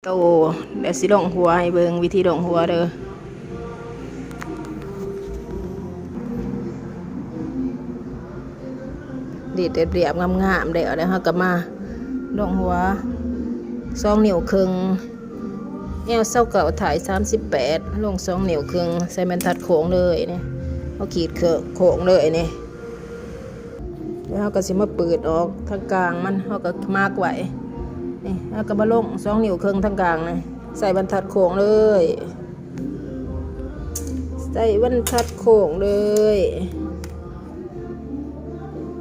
ໂອ້ ແລ້ວຊິລົງຫົວໃຫ້ເບິ່ງ ວິທີລົງຫົວເດີ. ລີດລຽບໆ ງາມໆ ແລ້ວ ແລ້ວເຮົາກໍມາລົງຫົວ ສອງນິ້ວເຄິ່ງ ແອວ ຊາວເກົ້າ ທ້າຍ ສາມສິບແປດ ລົງ ສອງ ນິ້ວເຄິ່ງ ໃສ່ບັນທັດໂຄ້ງເລີຍນີ້ ເຮົາຂີດໂຄ້ງເລີຍນີ້. ແລ້ວເຮົາກໍຊິມາປືດອອກທາງກາງມັນ ເຮົາກໍມາກໄວ້ນີ້ ເຮົາກໍມາລົງ ສອງ ນິ້ວເຄິ່ງທາງກາງນີ້ ໃສ່ບັນທັດໂຄ້ງເລີຍ ໃສ່ບັນທັດໂຄ້ງເລີຍ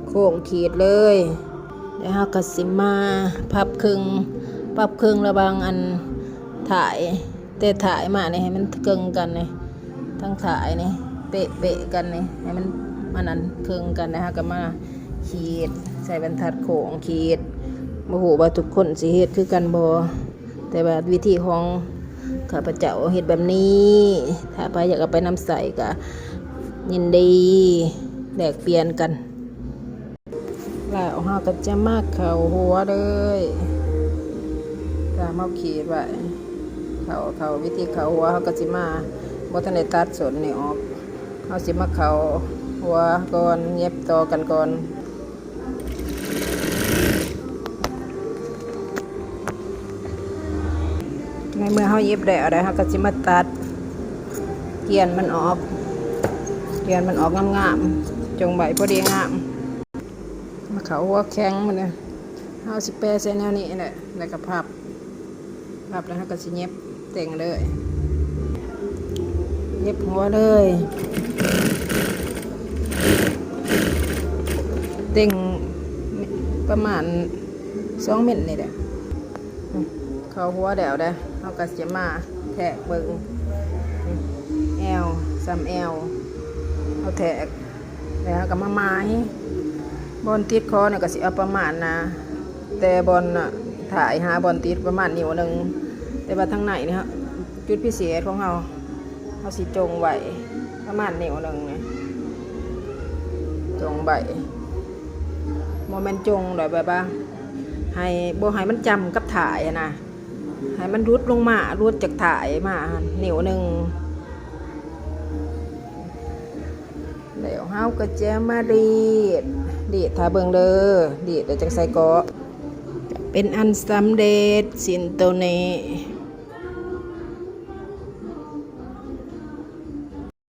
ໂຄ້ງຂີດເລີຍ. ແລ້ວເຮົາກໍຊິມາພັບເຄິ່ງ ພັບເຄິ່ງລະຫວ່າງອັນທ້າຍ ແຕ່ທ້າຍມານີ້ໃຫ້ມັນເຄິ່ງກັນນີ້ ທາງທ້າຍນີ້ເປະໆກັນນີ້ ໃຫ້ມັນ ອັນນັ້ນເຄິ່ງກັນ. ແລ້ວເຮົາກໍມາຂີດ ໃສ່ບັນທັດໂຄ້ງຂີດ. ບໍ່ຮູ້ວ່າທຸກຄົນຊິເຮັດຄືກັນບໍ່ ແຕ່ວ່າວິທີຂອງຂ້າພະເຈົ້າເຮັດແບບນີ້. ຖ້າໃຜຢາກເອົາໄປນຳໃຊ້ກໍຍິນດີແລກປ່ຽນກັນ. ແລ້ວເຮົາກໍຈະມາເຂົ້າຫົວເລີຍ ຕາມເຮົາຂີດໄວ້ ເຂົ້າ ເຂົ້າ ວິທີເຂົ້າຫົວ ເຮົາກໍຊິມາ ບໍ່ທັນໄດ້ຕັດສົ້ນນີ້ອອກ ເຮົາຊິມາເຂົ້າຫົວກ່ອນ ຫຍັບຕໍ່ກັນກ່ອນ. ໃນເມື່ອເຮົາຫຍິບໄດ້ເອົາໄດ້ ເຮົາກໍຊິມາຕັດກຽນມັນອອກ ກຽນມັນອອກງາມໆ ຈົ່ງໄວ້ພໍດີງາມ. ມາເຂົ້າຫົວແຂງມັນເດີ ເຮົາຊິແປໃສ່ແນວນີ້ແຫຼະ ແລ້ວກໍພັບ ພັບແລ້ວເຮົາກໍຊິຫຍັບເຕັງເລີຍ ຫຍັບຫົວເລີຍ ເຕັງປະມານສອງເມັດນີ້ແຫຼະ. ເຂົ້າຫົວແລ້ວເດ້ ເຮົາກໍຊິມາແທກເບິ່ງ ແອວ ສ່ຳແອວ ເຮົາແທກ ແລ້ວເຮົາກໍມາໝາຍ ບ່ອນຕິດຄໍນີ້ກໍຊິເອົາປະມານນະ ແຕ່ບ່ອນທ້າຍຫາບ່ອນຕິດປະມານນິ້ວໜຶ່ງ ແຕ່ວ່າທາງໃນນີ້ ເຮົາ ຈຸດພິເສດຂອງເຮົາ ເຮົາຊິຈົ່ງໄວ້ປະມານນິ້ວໜຶ່ງນີ້ ຈົ່ງໄວ້ ບໍ່ແມ່ນຈົ່ງແບບວ່າ ໃຫ້ ບໍ່ໃຫ້ມັນຈ້ຳກັບທ້າຍຫັ້ນນະ ໃຫ້ມັນຫຼຸດລົງມາ ຫຼຸດຈາກທ້າຍມາຫັ້ນ ນິ້ວໜຶ່ງ. ແລ້ວເຮົາກໍຈະມາລີດ ລີດຖ້າເບິ່ງເດີ ລີດແລ້ວຈັ່ງໃສ່ເກາະ ເປັນອັນສຳເລັດສິ້ນໂຕນີ້.